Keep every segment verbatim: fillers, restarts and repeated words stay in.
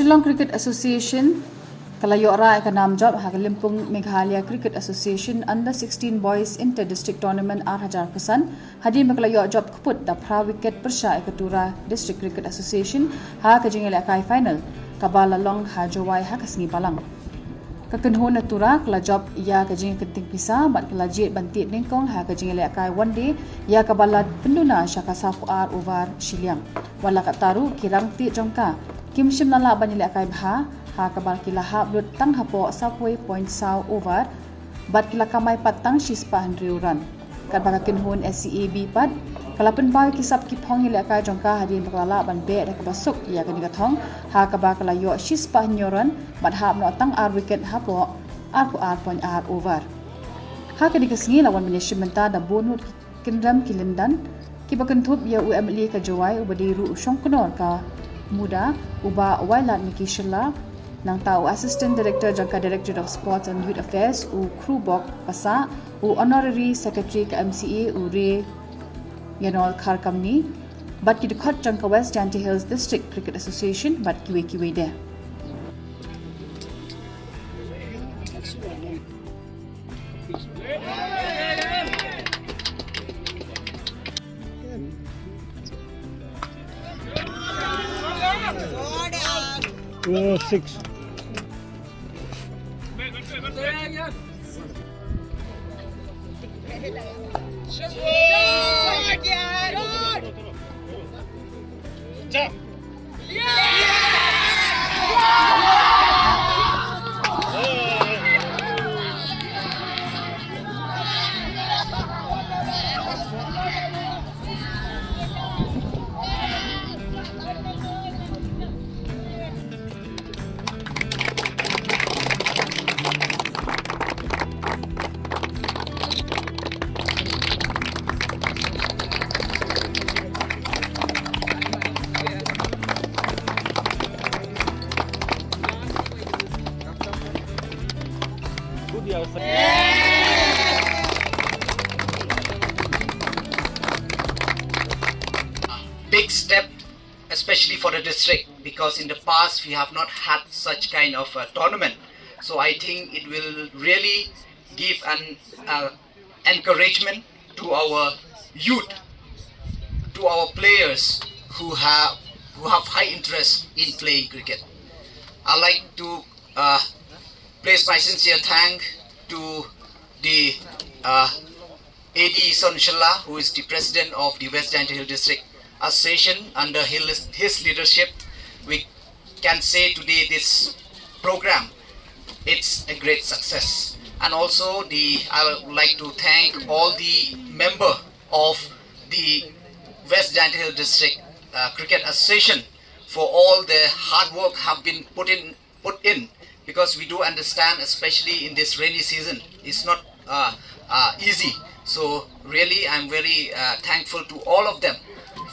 Shillong Cricket Association ka la ïoh rah ïa ka nam jop ha ka lympung Meghalaya Cricket Association Under sixteen Boys Inter District Tournament ar hajar khatsan, hadien ba ka la ïoh jop kput da phra wicket pyrshah ïa ka Tura District Cricket Association ha ka jingïalehkai final kaba la long ha Jowai ha ka sngi Balang. Ka kynhun na Tura ka la jop ïa ka jingkynting pisa bad ka la jied ban tied nyngkong ha ka jingïalehkai one day ïa kaba la pynduna sha ka saw phew ar over shiliang. Wat la katta ruh ki rangtied jong ka kim shym la lah ban ïalehkai bha, ha kaba ki la hap lut tang hapoh saw phew point saw over bad ki la kamai pat tang shispah hynriew run. Katba ka kynhun S C A B pat ka la pynpaw ïa ki sap ki phong ïalehkai jong ka hadien ba ka la lah ban beh da kaba suk ïa kane ka thong, ha kaba ka la ïoh shispah hynñiew run bad hap noh tang ar wicket hapoh ar phew ar point ar over. Ha kane ka sngi la wan ban ïashim bynta da bun ngut ki kynrem ki lyndan kiba kynthup ïa u M L A ka Jowai uba dei ruh u shongknor ka MUDA, u Bah Wailadmiki Shylla, nangta u Assistant Director jong ka Directorate of Sports and Youth Affairs u Khrubok Passah, u Honorary Secretary ka M C A u Re Ïanol Kharkamni, bad ki dkhot jong ka West Jaintia Hills District Cricket Association bad kiwei kiwei de. Two six. Big step, especially for the district, because in the past we have not had such kind of a tournament. So I think it will really give an uh, encouragement to our youth, to our players who have who have high interest in playing cricket. I like to uh, place my sincere thank to the uh, A D Son Shylla, who is the president of the West Jaintia Hill District Association. Under his, his leadership, we can say today this program, it's a great success. And also, the I would like to thank all the member of the West Jaintia Hill District uh, Cricket Association for all the hard work have been put in put in, because we do understand, especially in this rainy season, it's not uh, uh, easy. So really, I'm very uh, thankful to all of them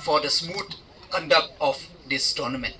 for the smooth conduct of this tournament.